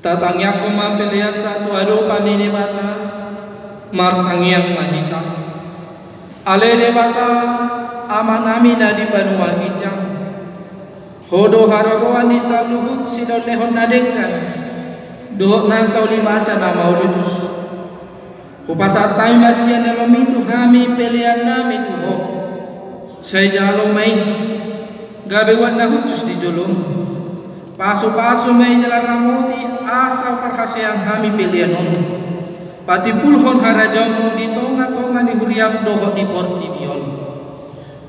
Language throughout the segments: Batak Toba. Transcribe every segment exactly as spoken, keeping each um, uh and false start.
Tatangiangkon ma peleanta tu adopan ni Debata. Martangiang ma hita. Ale Debata, Amanami na di banua ginjang, Ho do haroroan ni saluhut silehonlehon na denggan dohot nang saulibasa na mauliutus. Hupasahat hami ma sian aloMi tu hami peleannami tu Ho. Sai jalo ma i gabe uap na hushus di joloMi. Pasupasu ma i jala ramoti asa parhaseang hami pelean on. Patimbulhon harajaonMu di tongatonga ni huriaM dohot di portibi on.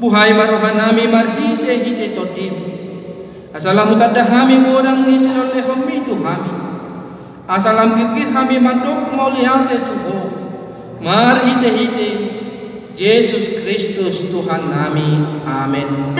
Buhai ma rohanami marhitehite TondiM, asa lam hutanda hami godang ni silehonlehonMi tu hami, asa lam girgir hami mandok mauliate tu Ho marhitehite Jesus Kristus Tuhannami. Amen.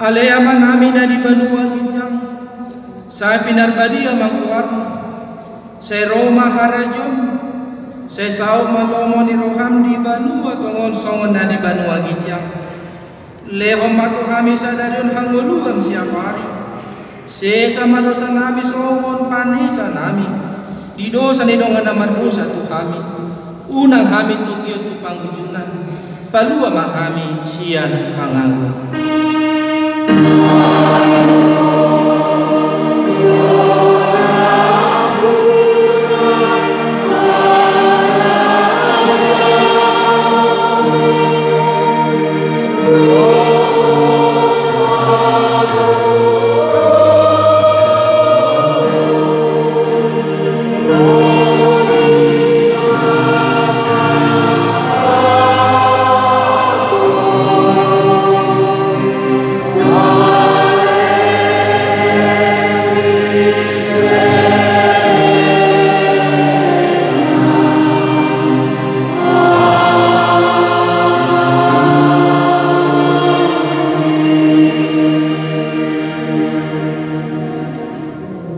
Ale Amanami na di banua ginjang, sai pinarbadia ma goarMu. Sai ro ma harajaonMu. Sai saut ma lomo ni rohaM di banua tonga on songon na di banua ginjang. Lehon ma tu hami sadari on hangoluan siapari. Sesa ma dosanami songon panesanami di dosa ni dongan na mardosa tu hami. Unang hami togihon tu pangunjunan. Palua ma hami sian pangago.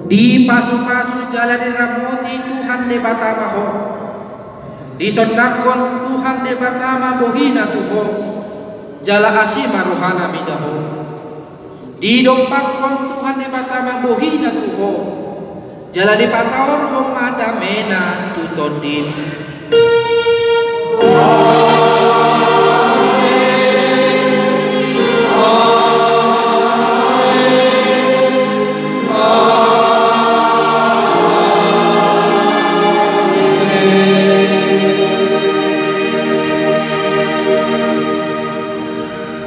Dipasupasu jala diramoti Tuhan Debata ma ho. Disondangkon Tuhan Debata ma bohiNa tu ho, jala asi ma rohaNa mida ho. Didompakkon Tuhan Debata ma bohiNa tu ho, jala dipasaorhon ma dameNa tu tondim.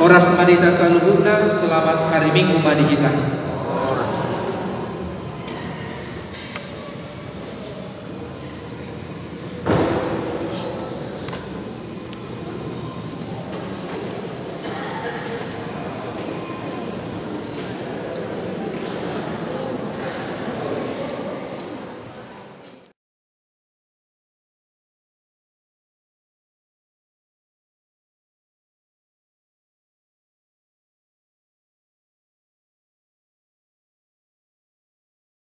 Horas ma di hita saluhutna, selamat hari Minggu ma di hita.